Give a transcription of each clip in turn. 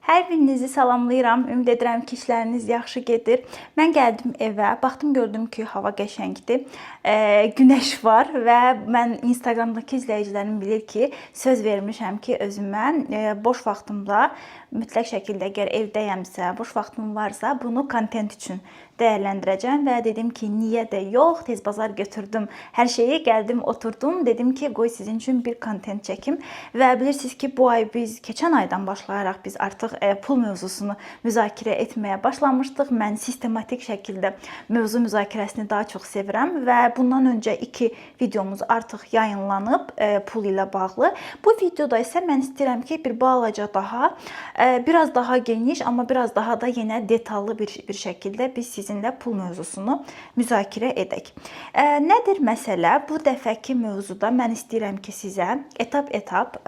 Hər birinizi salamlayıram. Ümid edirəm ki, işləriniz yaxşı gedir. Mən gəldim evə, baxdım gördüm ki, hava qəşəngdir. Günəş var və mən Instagramdakı izləyicilərim bilir ki, söz vermişəm ki, özümə boş vaxtımda mütləq şəkildə əgər evdəyəmsə, boş vaxtım varsa, bunu kontent üçün dəyərləndirəcəm və dedim ki, niyə də yox, tez bazar götürdüm hər şeyi, gəldim, oturdum, dedim ki, qoy sizin üçün bir kontent çəkim və bilirsiniz ki, bu ay biz keçən aydan başlayaraq biz artıq pul mövzusunu müzakirə etməyə başlamışdıq. Mən sistematik şəkildə mövzu müzakirəsini daha çox sevirəm və bundan öncə 2 videomuz artıq yayınlanıb pul ilə bağlı. Bu videoda isə mən istəyirəm ki, bir balaca daha, biraz daha geniş, amma biraz daha da yenə detallı bir şəkildə biz sizinlə pul mövzusunu müzakirə edək. Nədir məsələ? Bu dəfəki mövzuda mən istəyirəm ki, sizə etap-etap,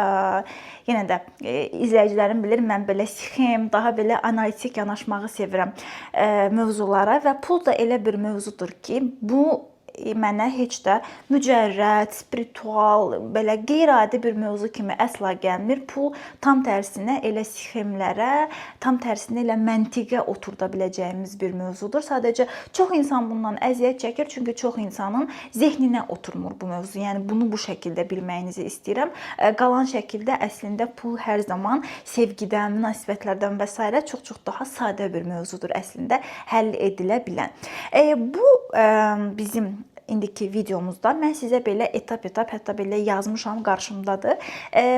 yenə də izləyicilərim bilir, mən belə sxem, daha belə analitik yanaşmağı sevirəm mövzulara və pul da elə bir mövzudur ki, bu mənə heç də mücərrəd, spiritual, belə qeyri-adi bir mövzu kimi əsla gəlmir. Pul tam tərsinə elə sxemlərə, tam tərsinə elə məntiqə oturda biləcəyimiz bir mövzudur. Sadəcə çox insan bundan əziyyət çəkir, çünki çox insanın zehninə oturmur bu mövzu. Yəni bunu bu şəkildə bilməyinizi istəyirəm. Qalan şəkildə əslində pul hər zaman sevgidən, münasibətlərdən və s. çox-çox daha sadə bir mövzudur əslində həll edilə bilən. Bu bizim indiki videomuzda mən sizə belə etap-etap, hətta belə yazmışam, qarşımdadır.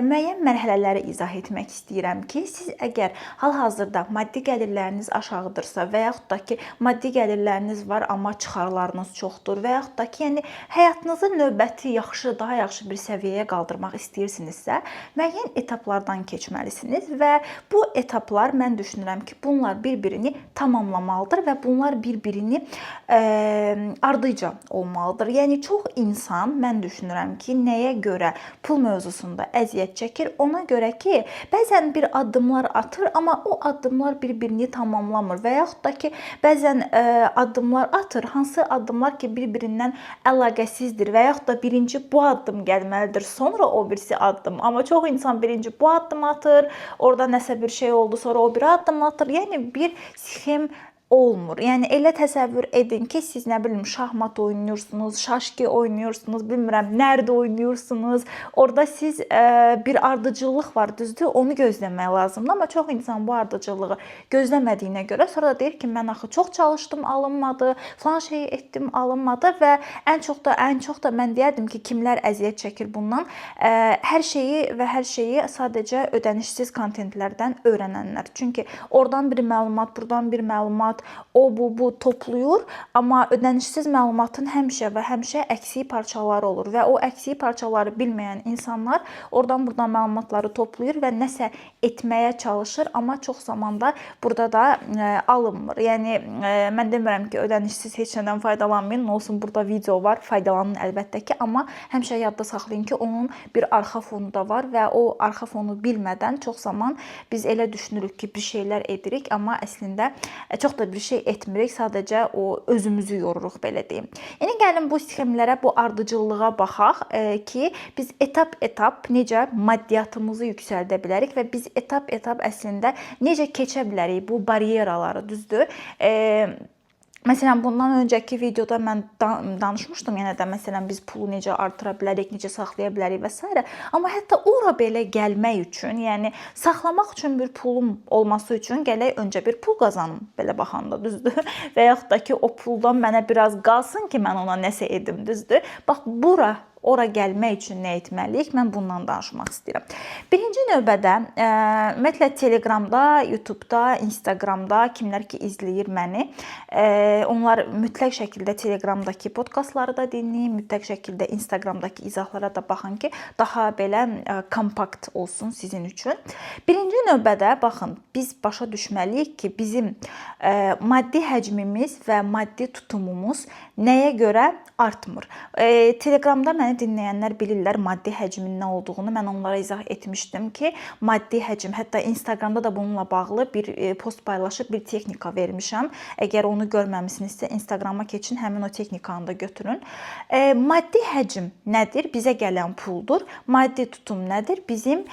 Müəyyən mərhələləri izah etmək istəyirəm ki, siz əgər hal-hazırda maddi gəlirləriniz aşağıdırsa və yaxud da ki, maddi gəlirləriniz var, amma çıxarlarınız çoxdur və yaxud da ki, yəni həyatınızı növbəti yaxşı, daha yaxşı bir səviyyəyə qaldırmaq istəyirsinizsə, müəyyən etaplardan keçməlisiniz və bu etaplar mən düşünürəm ki, bunlar bir-birini tamamlamalıdır və bunlar bir-birini ardıca olmalıdır. Yəni çox insan mən düşünürəm ki, nəyə görə pul mövzusunda əziyyət çəkir? Ona görə ki, bəzən bir addımlar atır, amma o addımlar bir-birini tamamlamır və yaxud da ki, bəzən addımlar atır, hansı addımlar ki, bir-birindən əlaqəsizdir və yaxud da birinci bu addım gəlməlidir, sonra o birisi addım. Amma çox insan birinci bu addımı atır, orada nəsə bir şey oldu, sonra o biri addım atır. Yəni bir sxem olmur. Yəni elə təsəvvür edin ki, siz nə bilim şahmat oynayırsınız, şaşki oynayırsınız, bilmirəm, nərd oynayırsınız. Orada siz bir ardıcıllıq var, düzdür? Onu gözləmək lazımdır. Amma çox insan bu ardıcıllığı gözləmədiyinə görə sonra da deyir ki, mən axı çox çalışdım, alınmadı, falan şeyi etdim, alınmadı və ən çox da mən deyərdim ki, kimlər əziyyət çəkir bundan? Hər şeyi və hər şeyi sadəcə ödənişsiz kontentlərdən öyrənənlər. Çünki oradan bir məlumat, buradan bir məlumat, o bu toplayır, amma ödənişsiz məlumatın həmişə və həmişə əksik parçaları olur və o əksik parçaları bilməyən insanlar oradan buradan məlumatları toplayır və nəsə etməyə çalışır, amma çox zamanda burada da alınmır. Yəni mən demirəm ki, ödənişsiz heç nədən faydalanmayın, nə olsun burada video var, faydalanın əlbəttə ki, amma həmişə yadda saxlayın ki, onun bir arxa fonu da var və o arxa fonu bilmədən çox zaman biz elə düşünürük ki, bir şeylər edirik, amma əslində çox da bir şey etmirik, sadəcə o özümüzü yoruruq, belə deyim. İndi gəlin bu sxemlərə, bu ardıcıllığa baxaq ki, biz etap-etap necə maddiyyatımızı yüksəldə bilərik və biz etap-etap əslində necə keçə bilərik bu baryeraları, düzdür? Məsələn, bundan öncəki videoda mən danışmışdım yenə də, məsələn, biz pulu necə artıra bilərik, necə saxlaya bilərik və s. Amma hətta ora belə gəlmək üçün, yəni saxlamaq üçün bir pulum olması üçün gərək öncə bir pul qazanım, belə baxanda, düzdür? Və yaxud da ki, o puldan mənə biraz qalsın ki, mən ona nəsə edim, düzdür? Bax, ora gəlmək üçün nə etməliyik? Mən bundan danışmaq istəyirəm. Birinci növbədə, ümumiyyətlə Telegramda, YouTube'da, Instagramda kimlər ki izləyir məni, onlar mütləq şəkildə Telegramdakı podkastları da dinləyin, mütləq şəkildə Instagramdakı izahlara da baxın ki, daha belə kompakt olsun sizin üçün. Birinci növbədə baxın, biz başa düşməliyik ki, bizim maddi həcmimiz və maddi tutumumuz nəyə görə artmır? Telegramda məni Məni dinləyənlər bilirlər maddi həcmin nə olduğunu. Mən onlara izah etmişdim ki, maddi həcm, hətta Instagramda da bununla bağlı bir post paylaşıb bir texnika vermişəm. Əgər onu görməmisinizsə, Instagrama keçin, həmin o texnikanı da götürün. Maddi həcm nədir? Bizə gələn puldur. Maddi tutum nədir? Bizim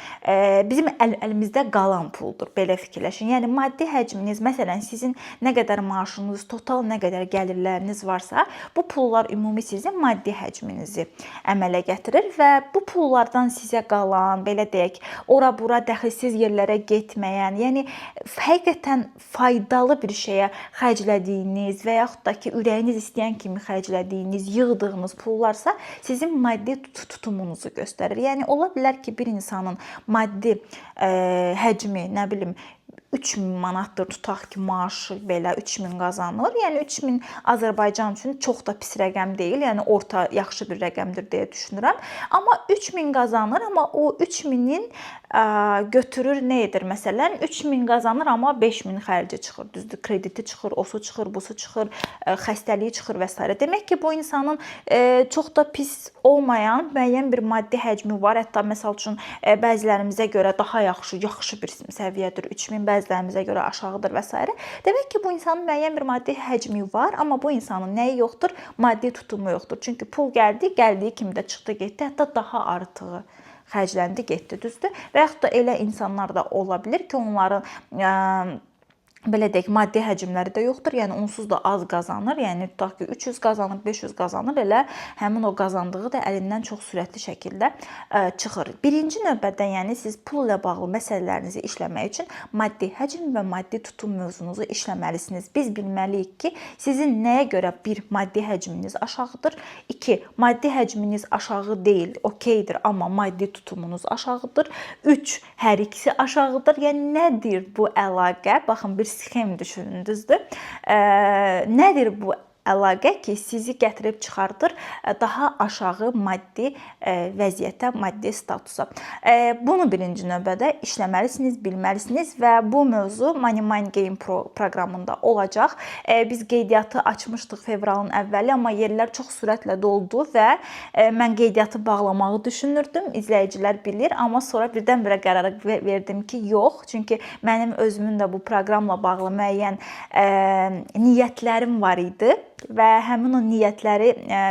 əlimizdə qalan puldur. Belə fikirləşin. Yəni maddi həcminiz, məsələn, sizin nə qədər maaşınız, total nə qədər gəlirləriniz varsa, bu pullar ümumi sizin maddi həcminizi əmələ gətirir və bu pullardan sizə qalan, belə deyək, ora-bura dəxilsiz yerlərə getməyən, yəni həqiqətən faydalı bir şeyə xərclədiyiniz və yaxud da ki, ürəyiniz istəyən kimi xərclədiyiniz, yığdığınız pullarsa sizin maddi tutumunuzu göstərir. Yəni ola bilər ki, bir insanın maddi həcmi, nə bilim, 3000 manatdır, tutaq ki, maaşı belə 3000 qazanır. Yəni 3000 Azərbaycan üçün çox da pis rəqəm deyil. Yəni orta yaxşı bir rəqəmdir deyə düşünürəm. Amma 3000 qazanır, amma o 3000-in götürür nə edir məsələn? 3000 qazanır, amma 5000 xərci çıxır. Düzdür, krediti çıxır, osu çıxır, busu çıxır, xəstəliyi çıxır və s. Demək ki, bu insanın çox da pis olmayan müəyyən bir maddi həcmi var. Hətta məsəl üçün bəzilərimizə görə daha yaxşı bir səviyyədir 3000, bəzilərimizə görə aşağıdır və s. Demək ki, bu insanın müəyyən bir maddi həcmi var, amma bu insanın nəyi yoxdur? Maddi tutumu yoxdur. Çünki pul gəldi, gəldiyi kimi də çıxdı, getdi, hətta daha artığı xərcləndi, getdi, düzdür? Və yaxud da elə insanlar da ola bilər ki, onların belə deyək, maddi həcmləri də yoxdur. Yəni onsuz da az qazanır. Yəni tutaq ki, 300 qazanır, 500 qazanır, elə həmin o qazandığı da əlindən çox sürətli şəkildə çıxır. Birinci növbədə, yəni siz pul ilə bağlı məsələlərinizi işləmək üçün maddi həcm və maddi tutum mövzunuzu işləməlisiniz. Biz bilməliyik ki, sizin nəyə görə bir maddi həcminiz aşağıdır, 2 maddi həcminiz aşağı deyil, okeydir, amma maddi tutumunuz aşağıdır. 3 hər ikisi aşağıdır. Yəni nədir bu əlaqə? Baxın, bir sxem düşünün, düzdür? Nədir bu əlaqə ki, sizi gətirib çıxardır daha aşağı maddi vəziyyətə, maddi statusa. Bunu birinci növbədə işləməlisiniz, bilməlisiniz və bu mövzu Money Mind Game Pro proqramında olacaq. Biz qeydiyyatı açmışdıq fevralın əvvəli, amma yerlər çox sürətlə doldu və mən qeydiyyatı bağlamağı düşünürdüm. İzləyicilər bilir, amma sonra birdən-birə qərara verdim ki, yox, çünki mənim özümün də bu proqramla bağlı müəyyən niyyətlərim var idi və həmin o niyyətləri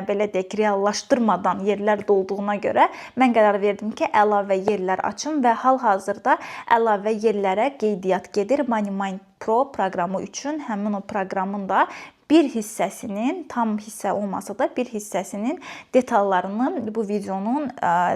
belə deyək, reallaşdırmadan yerlər dolduğuna görə mən qərar verdim ki, əlavə yerlər açım və hal-hazırda əlavə yerlərə qeydiyyat gedir Money Mind Pro proqramı üçün. Həmin o proqramın da bir hissəsinin, tam hissə olmasa da bir hissəsinin detallarını bu videonun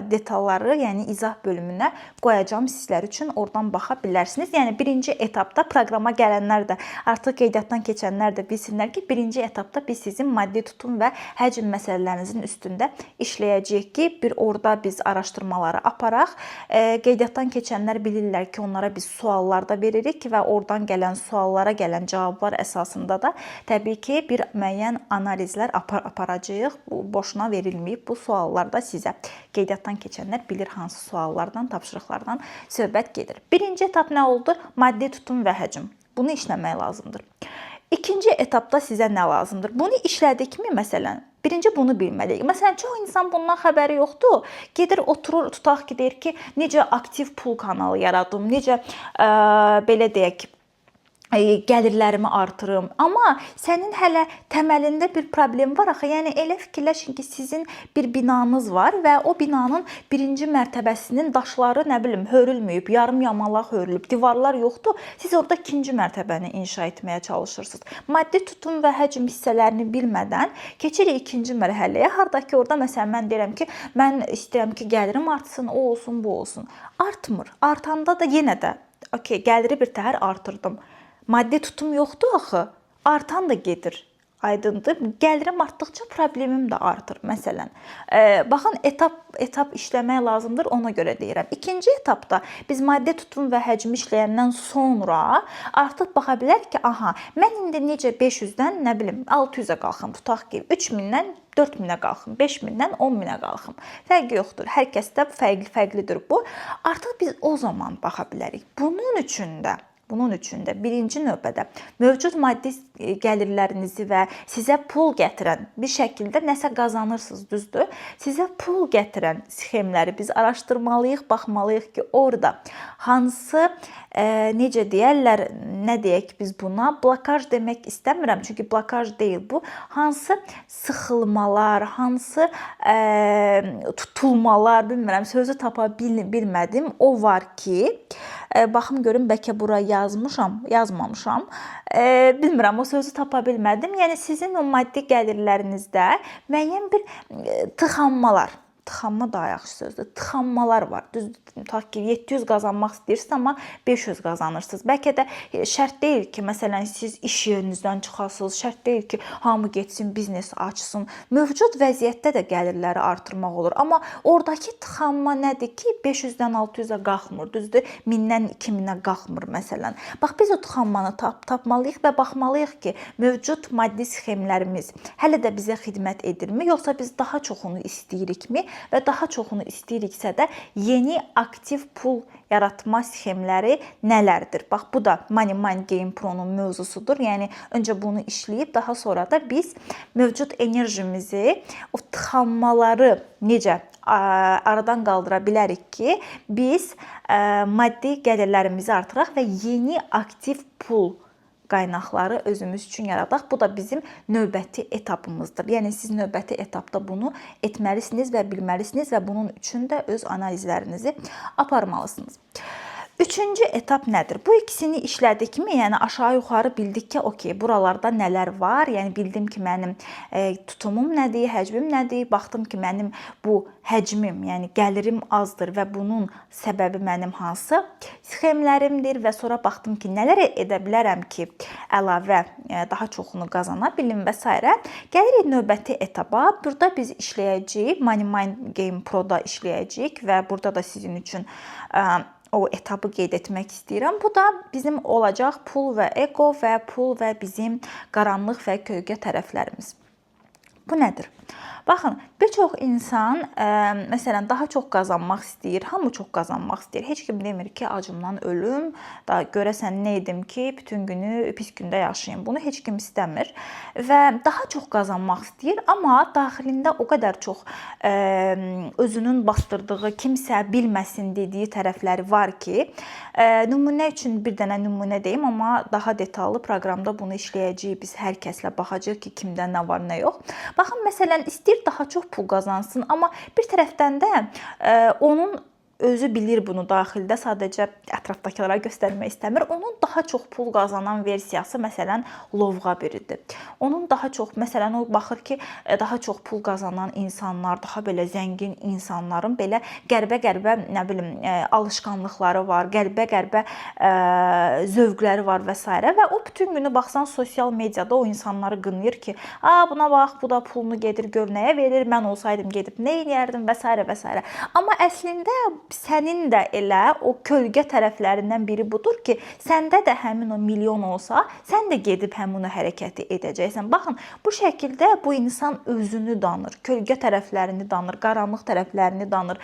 detalları, yəni izah bölümünə qoyacağam sizlər üçün. Oradan baxa bilərsiniz. Yəni birinci etapda proqrama gələnlər də, artıq qeydiyyatdan keçənlər də bilsinlər ki, birinci etapda biz sizin maddi tutum və həcm məsələlərinizin üstündə işləyəcəyik ki, bir orada biz araşdırmaları aparaq. Qeydiyyatdan keçənlər bilirlər ki, onlara biz suallar da veririk və oradan gələn suallara gələn cavablar əsasında da təbii ki, bir müəyyən analizlər aparacağıq. Bu boşuna verilməyib. Bu suallar da sizə. Qeydiyyatdan keçənlər bilir hansı suallardan, tapşırıqlardan söhbət gedir. Birinci etap nə oldu? Maddi tutum və həcm. Bunu işləmək lazımdır. İkinci etapda sizə nə lazımdır? Bunu işlədikmi məsələn? Birinci bunu bilməliyik. Məsələn, çox insan bundan xəbəri yoxdur. Gedir, oturur, tutaq ki, deyir ki, necə aktiv pul kanalı yaradım, necə belə deyək, gəlirlərimi artırım. Amma sənin hələ təməlində bir problem var axı. Yəni elə fikirləşin ki, sizin bir binanız var və o binanın birinci mərtəbəsinin daşları, nə bilim, hörülməyib, yarım yamalaq hörülüb, divarlar yoxdur. Siz orada ikinci mərtəbəni inşa etməyə çalışırsınız. Maddi tutum və həcm hissələrini bilmədən keçirik ikinci mərhələyə. Harda ki, orada məsələn mən deyirəm ki, mən istəyirəm ki, gəlirim artsın, o olsun, bu olsun. Artmır. Artanda da yenə də okey, gəliri bir təhər artırdım. Maddi tutum yoxdur axı. Artan da gedir. Aydındır. Gəlirim artdıqca problemim də artır məsələn. Baxın, etap işləmək lazımdır, ona görə deyirəm. İkinci etapda biz maddi tutum və həcmi işləyəndən sonra artıq baxa bilərik ki, aha, mən indi necə 500-dən, nə bilim, 600-ə qalxım, tutaq ki, 3000-dən 4000-ə qalxım, 5000-dən 10000-ə qalxım. Fərqi yoxdur. Hər kəsdə fərqli-fərqlidir bu. Artıq biz o zaman baxa bilərik. Bunun üçün də Bunun üçün də birinci növbədə mövcud maddi gəlirlərinizi və sizə pul gətirən bir şəkildə nəsə qazanırsınız, düzdür? Sizə pul gətirən sxemləri biz araşdırmalıyıq, baxmalıyıq ki, orada hansı necə deyərlər, nə deyək biz buna? Blokaj demək istəmirəm, çünki blokaj deyil bu. Hansı sıxılmalar, hansı tutulmalar, bilmirəm, sözü tapa bilmədim. O var ki, baxım görüm bəlkə bura yazmışam, yazmamışam. Bilmirəm, o sözü tapa bilmədim. Yəni sizin o maddi gəlirlərinizdə müəyyən bir tıxanmalar, tıxanma daha yaxşı sözdür. Tıxanmalar var. Düzdür, tutaq ki, 700 qazanmaq istəyirsiniz, amma 500 qazanırsınız. Bəlkə də şərt deyil ki, məsələn, siz iş yerinizdən çıxasınız, şərt deyil ki, hamı getsin, biznes açsın. Mövcud vəziyyətdə də gəlirləri artırmaq olur. Amma oradakı tıxanma nədir ki, 500-dən 600-ə qalxmır, düzdür? 1000-dən 2000-ə qalxmır məsələn. Bax, biz o tıxanmanı tapmalıyıq və baxmalıyıq ki, mövcud maddi sxemlərimiz hələ də bizə xidmət edirmi, yoxsa biz daha çoxunu istəyirikmi? Və daha çoxunu istəyiriksə də yeni aktiv pul yaratma sxemləri nələrdir? Bax, bu da Money Mind Game Pro-nun mövzusudur. Yəni öncə bunu işləyib, daha sonra da biz mövcud enerjimizi, o tıxanmaları necə aradan qaldıra bilərik ki, biz maddi gəlirlərimizi artıraq və yeni aktiv pul qaynaqları özümüz üçün yaradaq. Bu da bizim növbəti etapımızdır. Yəni siz növbəti etapda bunu etməlisiniz və bilməlisiniz və bunun üçün də öz analizlərinizi aparmalısınız. Üçüncü etap nədir? Bu ikisini işlədikmi, yəni aşağı-yuxarı bildik ki, okey, buralarda nələr var. Yəni bildim ki, mənim tutumum nədir, həcmim nədir. Baxdım ki, mənim bu həcmim, yəni gəlirim azdır və bunun səbəbi mənim hansı sxemlərimdir və sonra baxdım ki, nələr edə bilərəm ki, əlavə daha çoxunu qazana bilim və s. Gəlirik növbəti etapa. Burada biz işləyəcəyik, Money Mind Game Pro-da işləyəcəyik və burada da sizin üçün o etabı qeyd etmək istəyirəm. Bu da bizim olacaq pul və ego və pul və bizim qaranlıq və kölgə tərəflərimiz. Bu nədir? Baxın, bir çox insan məsələn daha çox qazanmaq istəyir. Hamı çox qazanmaq istəyir. Heç kim demir ki, acımdan ölüm, da görəsən nə edim ki, bütün günü pis gündə yaşayım. Bunu heç kim istəmir və daha çox qazanmaq istəyir, amma daxilində o qədər çox özünün bastırdığı, kimsə bilməsin dediyi tərəfləri var ki, nümunə üçün bir dənə nümunə deyim, amma daha detallı proqramda bunu işləyəcəyik. Biz hər kəslə baxacağıq ki, kimdə nə var, nə yox. Baxın, məsələn, istəyir daha çox pul qazansın, amma bir tərəfdən də onun özü bilir bunu daxildə, sadəcə ətrafdakılara göstərmək istəmir. Onun daha çox pul qazanan versiyası məsələn lovğa biridir. Onun daha çox, məsələn, o baxır ki, daha çox pul qazanan insanlar, daha belə zəngin insanların belə qəribə-qəribə, nə bilim, alışqanlıqları var, qəribə-qəribə zövqləri var və s. və o bütün günü baxsan sosial mediada o insanları qınayır ki, "A, buna bax, bu da pulunu gedir gör nəyə verir, mən olsaydım gedib nə edərdim" və s. və s. Amma əslində sənin də elə o kölgə tərəflərindən biri budur ki, səndə də həmin o milyon olsa, sən də gedib həmin o hərəkəti edəcəksən. Baxın, bu şəkildə bu insan özünü danır, kölgə tərəflərini danır, qaranlıq tərəflərini danır.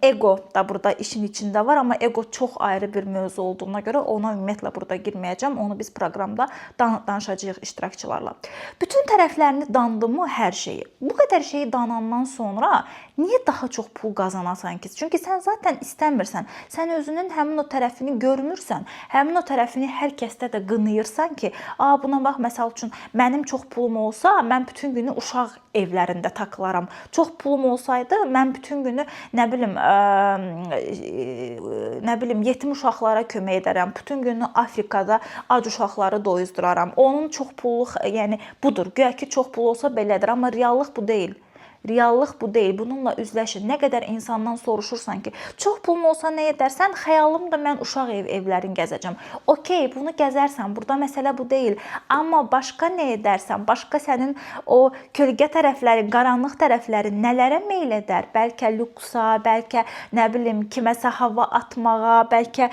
Ego da burada işin içində var, amma ego çox ayrı bir mövzu olduğuna görə ona ümumiyyətlə burada girməyəcəm. Onu biz proqramda danışacağıq iştirakçılarla. Bütün tərəflərini dandımı hər şeyi. Bu qədər şeyi danandan sonra niyə daha çox pul qazanasan ki? Çünki sən zaten istəmirsən. Sən özünün həmin o tərəfini görmürsən. Həmin o tərəfini hər kəsdə də qınayırsan ki, "A, buna bax, məsəl üçün mənim çox pulum olsa, mən bütün günü uşaq evlərində takılaram. Çox pulum olsaydı, mən bütün günü nə bilim, yetim uşaqlara kömək edərəm. Bütün günü Afrikada ac uşaqları doyuzduraram." Onun çox pulluq, yəni budur. Güya ki çox pul olsa belədir, amma reallıq bu deyil. Reallıq bu deyil. Bununla üzləşin. Nə qədər insandan soruşursan ki, çox pulun olsa nə edərsən? Xəyalım da mən uşaq evlərini gəzəcəm. Okey, bunu gəzərsən. Burada məsələ bu deyil. Amma başqa nə edərsən? Başqa sənin o kölgə tərəflərin, qaranlıq tərəflərin nələrə meyl edər? Bəlkə lüksa, bəlkə nə bilim kiməsə hava atmağa, bəlkə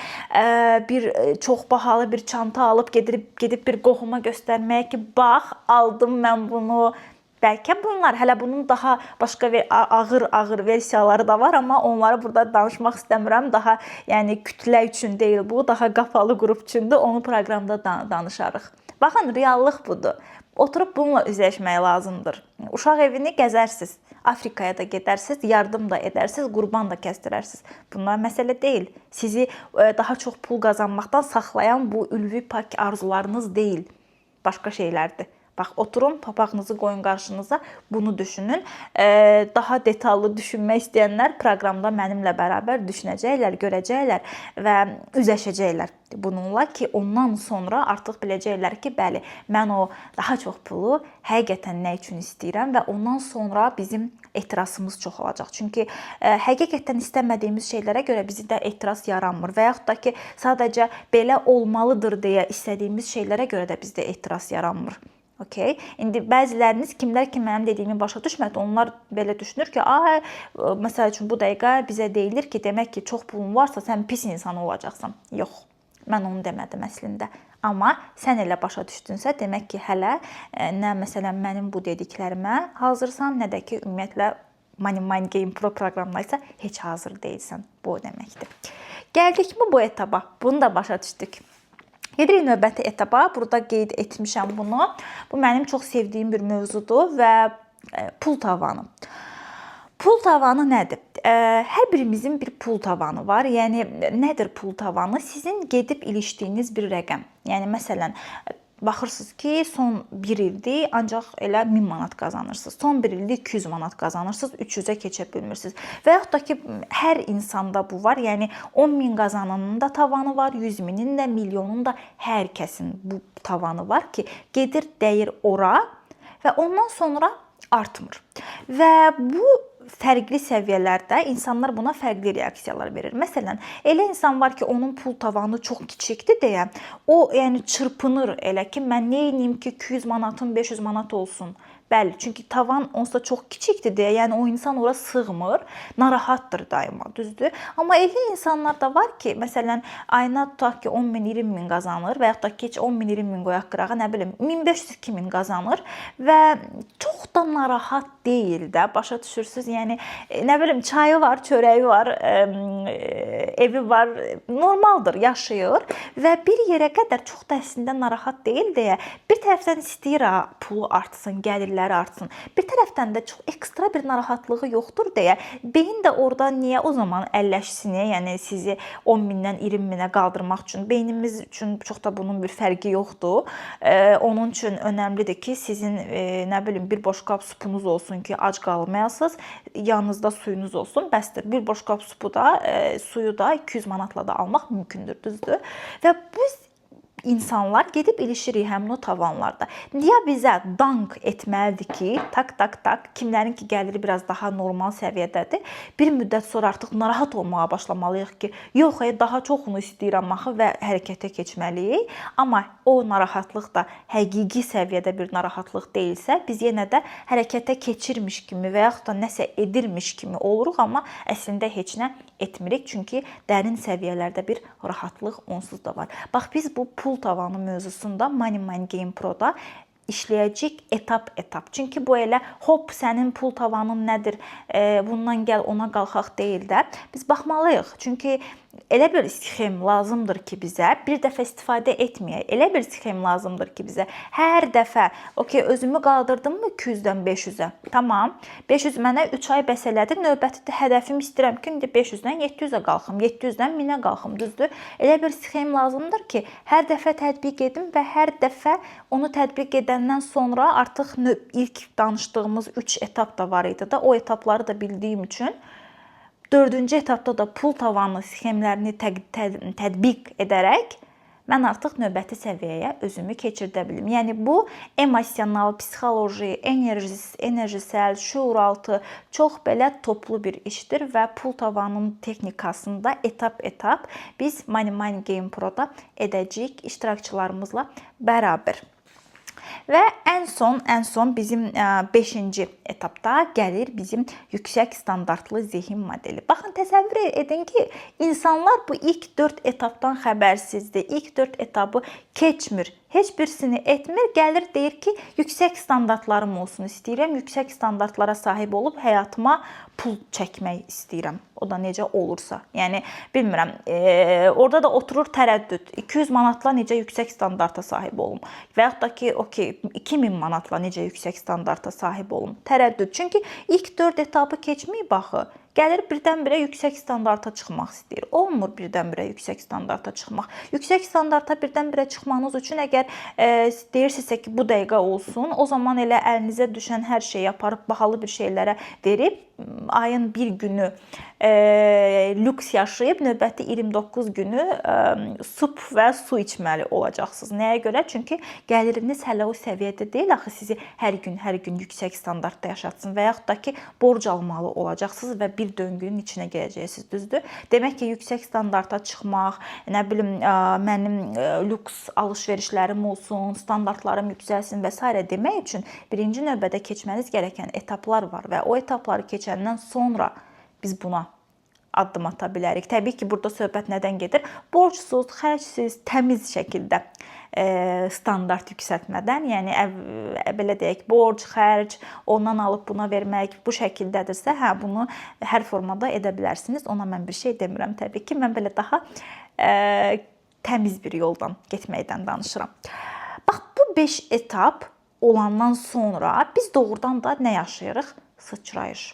bir çox bahalı bir çanta alıb gedib bir qohuma göstərməyə ki, bax, aldım mən bunu. Bəlkə bunlar hələ bunun daha başqa ağır versiyaları da var, amma onları burada danışmaq istəmirəm. Daha yəni kütlə üçün deyil bu, daha qapalı qrup üçündür. Onu proqramda danışarıq. Baxın, reallıq budur. Oturub bununla üzləşmək lazımdır. Uşaq evini gəzərsiz, Afrikaya da gedərsiz, yardım da edərsiz, qurban da kəsdirərsiz. Bunlar məsələ deyil. Sizi daha çox pul qazanmaqdan saxlayan bu ülvi pak arzularınız deyil. Başqa şeylərdir. Bax, oturun, papağınızı qoyun qarşınıza, bunu düşünün. Daha detallı düşünmək istəyənlər proqramda mənimlə bərabər düşünəcəklər, görəcəklər və üzləşəcəklər bununla ki, ondan sonra artıq biləcəklər ki, bəli, mən o daha çox pulu həqiqətən nə üçün istəyirəm və ondan sonra bizim etirazımız çox olacaq. Çünki həqiqətən istəmədiyimiz şeylərə görə bizdə etiraz yaranmır və yaxud da ki, sadəcə belə olmalıdır deyə istədiyimiz şeylərə görə də bizdə etiraz yaranmır. Okay. İndi bəziləriniz kimlər ki mənim dediyimi başa düşmədi, onlar belə düşünür ki, ay, məsəl üçün bu dəqiqə bizə deyilir ki, demək ki, çox pulun varsa sən pis insan olacaqsan. Yox, mən onu demədim əslində. Amma sən elə başa düşdünsə, demək ki, hələ nə məsələn mənim bu dediklərimə hazırsan, nə də ki ümumiyyətlə Money Mind Game Pro proqramına isə heç hazır deyilsən. Bu o deməkdir. Gəldikmi bu etaba? Bunu da başa düşdük. Gedirik növbəti etaba. Burada qeyd etmişəm bunu. Bu mənim çox sevdiyim bir mövzudur və pul tavanı. Pul tavanı nədir? Hər birimizin bir pul tavanı var. Yəni nədir pul tavanı? Sizin gedib ilişdiyiniz bir rəqəm. Yəni məsələn, baxırsınız ki, son bir ildir ancaq elə 1000 manat qazanırsınız. Son bir ildir 200 manat qazanırsınız, 300-ə keçə bilmirsiniz. Və yaxud da ki, hər insanda bu var. Yəni 10 min qazananın da tavanı var, 100 minin də, milyonun da, hər kəsin bu tavanı var ki, gedir dəyir ora və ondan sonra artmır. Və bu fərqli səviyyələrdə insanlar buna fərqli reaksiyalar verir. Məsələn, elə insan var ki, onun pul tavanı çox kiçikdir deyə, o yəni çırpınır elə ki, mən nə edeyim ki, 200 manatım 500 manat olsun. Bəli, çünki tavan onsuz da çox kiçikdir deyə, yəni o insan ora sığmır, narahatdır daima, düzdür? Amma elə insanlar da var ki, məsələn, ayına tutaq ki, 10 min, 20 min qazanır və yaxud da ki, heç 10 min, 20 min qoyaq qırağa, nə bilim, 1500-2000 qazanır və çox da narahat deyil də, başa düşürsüz? Yəni nə bilim, çayı var, çörəyi var, evi var, normaldır, yaşayır və bir yerə qədər çox da əslində narahat deyil deyə, bir tərəfdən istəyir ha, pulu artsın, gəlirləri artsın. Bir tərəfdən də çox ekstra bir narahatlığı yoxdur deyə, beyin də orada niyə o zaman əlləşsin, yəni sizi 10 mindən 20 minə qaldırmaq üçün beynimiz üçün çox da bunun bir fərqi yoxdur. Onun üçün önəmlidir ki, sizin nə bilim bir boşqab supunuz olsun ki, ac qalmayasınız, yanınızda suyunuz olsun, bəsdir. Bir boşqab supu da, suyu da 200 manatla da almaq mümkündür, düzdür? Və biz insanlar gedib ilişirik həmin o tavanlarda. Niyə bizə dank etməlidir ki, tak tak tak, kimlərin ki gəliri biraz daha normal səviyyədədir, bir müddət sonra artıq narahat olmağa başlamalıyıq ki, yox, daha çoxunu istəyirəm axı və hərəkətə keçməliyik. Amma o narahatlıq da həqiqi səviyyədə bir narahatlıq deyilsə, biz yenə də hərəkətə keçirmiş kimi və yaxud da nəsə edirmiş kimi oluruq, amma əslində heç nə etmirik, çünki dərin səviyyələrdə bir rahatlıq onsuz da var. Bax, biz bu pul tavanı mövzusunda Money Mind Game Pro-da işləyəcəyik etap-etap. Çünki bu elə hop sənin pul tavanın nədir, bundan gəl ona qalxaq deyil də. Biz baxmalıyıq. Çünki elə bir sxem lazımdır ki bizə, bir dəfə istifadə etməyək. Elə bir sxem lazımdır ki bizə, hər dəfə, okey, özümü qaldırdım mı 200-dən 500-ə? Tamam. 500 mənə 3 ay bəs elədi. Növbəti hədəfim istəyirəm ki, indi 500-dən 700-ə qalxım, 700-dən 1000-ə qalxım, düzdür? Elə bir sxem lazımdır ki, hər dəfə tətbiq edim və hər dəfə onu tətbiq edəndən sonra artıq ilk danışdığımız 3 etap da var idi da, o etapları da bildiyim üçün 4-cü etapda da pul tavanı sxemlərini tətbiq edərək mən artıq növbəti səviyyəyə özümü keçirdə bilim. Yəni bu emosional, psixoloji, enerjisel, şuuraltı çox belə toplu bir işdir və pul tavanının texnikasında etap-etap biz Money Mind Game Pro-da edəcəyik iştirakçılarımızla bərabər. Və ən son bizim 5-ci etapda gəlir bizim yüksək standartlı zehin modeli. Baxın, təsəvvür edin ki, insanlar bu ilk 4 etapdan xəbərsizdir. İlk 4 etabı keçmir. Heç birisini etmir, gəlir deyir ki, yüksək standartlarım olsun istəyirəm, yüksək standartlara sahib olub həyatıma pul çəkmək istəyirəm. O da necə olursa. Yəni bilmirəm, orada da oturur tərəddüd. 200 manatla necə yüksək standarta sahib olum? Və yaxud da ki, okey, 2000 manatla necə yüksək standarta sahib olum? Tərəddüd. Çünki ilk 4 etapı keçməyib axı. Gəlir birdən-birə yüksək standarta çıxmaq istəyir. Olmur birdən-birə yüksək standarta çıxmaq. Yüksək standarta birdən-birə çıxmanız üçün əgər deyirsinizsə ki, bu dəqiqə olsun, o zaman elə əlinizə düşən hər şeyi aparıb bahalı bir şeylərə verib ayın bir günü lüks yaşayıb növbəti 29 günü sup və su içməli olacaqsınız. Nəyə görə? Çünki gəliriniz hələ o səviyyədə deyil axı sizi hər gün, hər gün yüksək standartda yaşatsın və yaxud da ki, borc almalı olacaqsınız və bir döngünün içinə girəcəksiniz, düzdür? Demək ki, yüksək standarta çıxmaq, nə bilim, mənim lüks alış-verişlərim olsun, standartlarım yüksəlsin və s. demək üçün birinci növbədə keçməniz gerəkən etaplar var və o etapları keçəndən sonra biz buna addım ata bilərik. Təbii ki, burada söhbət nədən gedir? Borcsuz, xərcsiz, təmiz şəkildə standart yüksəltmədən, yəni belə deyək, borc, xərc, ondan alıb buna vermək bu şəkildədirsə, hə, bunu hər formada edə bilərsiniz. Ona mən bir şey demirəm təbii ki. Mən belə daha təmiz bir yoldan getməkdən danışıram. Bax, bu 5 etap olandan sonra biz doğrudan da nə yaşayırıq? Sıçrayış.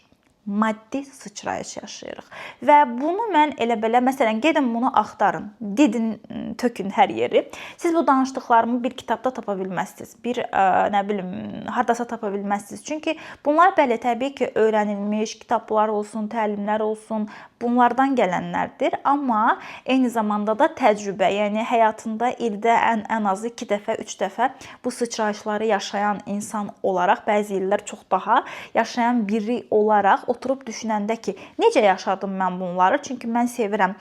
Maddi sıçrayış yaşayırıq. Və bunu mən elə belə, məsələn, gedin bunu axtarın, didin, tökün hər yeri. Siz bu danışdıqlarımı bir kitabda tapa bilməzsiniz. Bir nə bilim, hardasa tapa bilməzsiniz. Çünki bunlar bəli, təbii ki, öyrənilmiş kitablar olsun, təlimlər olsun, bunlardan gələnlərdir. Amma eyni zamanda da təcrübə, yəni həyatında ildə ən azı 2 dəfə, 3 dəfə bu sıçrayışları yaşayan insan olaraq, bəzi illər çox daha yaşayan biri olaraq oturub düşünəndə ki, necə yaşadım mən bunları? Çünki mən sevirəm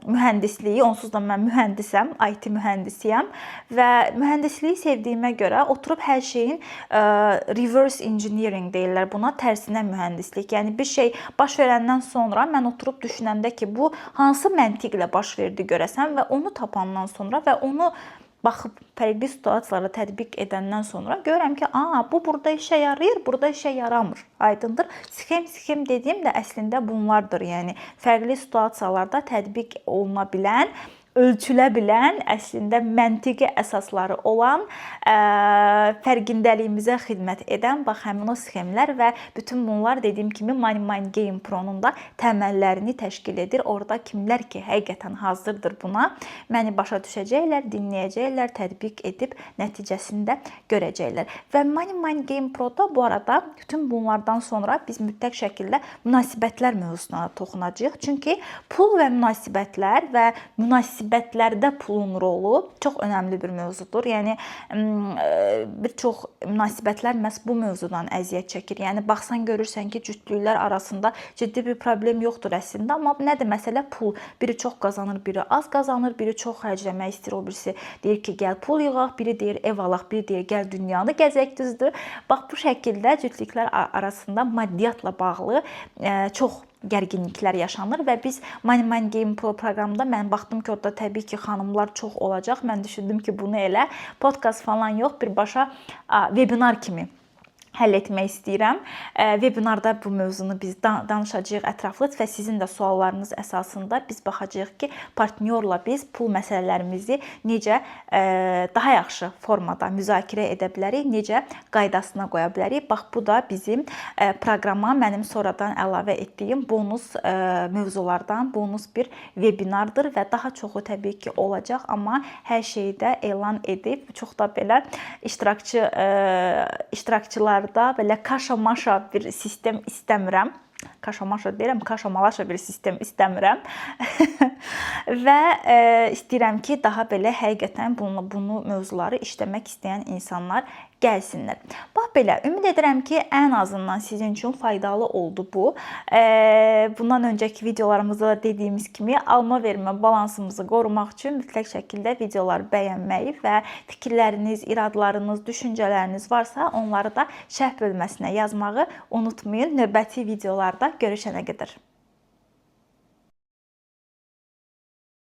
mühəndisliyi, onsuz da mən mühəndisəm, IT mühəndisiyəm və mühəndisliyi sevdiyimə görə oturub hər şeyin reverse engineering deyirlər buna, tərsinə mühəndislik. Yəni bir şey baş verəndən sonra mən oturub düşünəndə ki, bu hansı məntiqlə baş verdi görəsən və onu tapandan sonra və onu baxıb fərqli situasiyalara tətbiq edəndən sonra görürəm ki, bu burada işə yarayır, burada işə yaramır. Aydındır? Sxem dediyim də əslində bunlardır. Yəni fərqli situasiyalarda tətbiq oluna bilən, ölçülə bilən, əslində məntiqi əsasları olan, fərqindəliyimizə xidmət edən bax həmin o sxemlər və bütün bunlar dediyim kimi Money Mind Game Pro-nun da təməllərini təşkil edir. Orada kimlər ki həqiqətən hazırdır buna, məni başa düşəcəklər, dinləyəcəklər, tətbiq edib nəticəsini də görəcəklər. Və Money Mind Game Pro-da bu arada bütün bunlardan sonra biz mütləq şəkildə münasibətlər mövzusuna toxunacağıq. Çünki pul və münasibətlər və münasibətlərdə pulun rolu çox önəmli bir mövzudur. Yəni bir çox münasibətlər məhz bu mövzudan əziyyət çəkir. Yəni baxsan görürsən ki, cütlüklər arasında ciddi bir problem yoxdur əslində, amma nədir məsələ? Pul. Biri çox qazanır, biri az qazanır, biri çox xərcləmək istəyir, o birisi deyir ki, gəl pul yığaq, biri deyir ev alaq, biri deyir gəl dünyanı gəzək, düzdür? Bax bu şəkildə cütlüklər arasında maddiyyatla bağlı çox gərginliklər yaşanır və biz Money Mind Game Pro proqramında mən baxdım ki, orada təbii ki, xanımlar çox olacaq. Mən düşündüm ki, bunu elə podkast falan yox, birbaşa webinar kimi həll etmək istəyirəm. Webinarda bu mövzunu biz danışacağıq ətraflı və sizin də suallarınız əsasında biz baxacağıq ki, partnyorla biz pul məsələlərimizi necə daha yaxşı formada müzakirə edə bilərik, necə qaydasına qoya bilərik. Bax bu da bizim proqrama mənim sonradan əlavə etdiyim bonus mövzulardan bonus bir webinardır və daha çoxu təbii ki olacaq, amma hər şeyi də elan edib çox da belə iştirakçılar da belə kaşa-maşa bir sistem istəmirəm. Kaşa-maşa deyirəm, kaşa-malaşa bir sistem istəmirəm. Və istəyirəm ki, daha belə həqiqətən bunu mövzuları işləmək istəyən insanlar gəlsinlər. Bax belə, ümid edirəm ki, ən azından sizin üçün faydalı oldu bu. Bundan öncəki videolarımızda da dediyimiz kimi alma-vermə balansımızı qorumaq üçün mütləq şəkildə videoları bəyənməyi və fikirləriniz, iradlarınız, düşüncələriniz varsa, onları da şərh bölməsinə yazmağı unutmayın. Növbəti videolarda görüşənə qədər.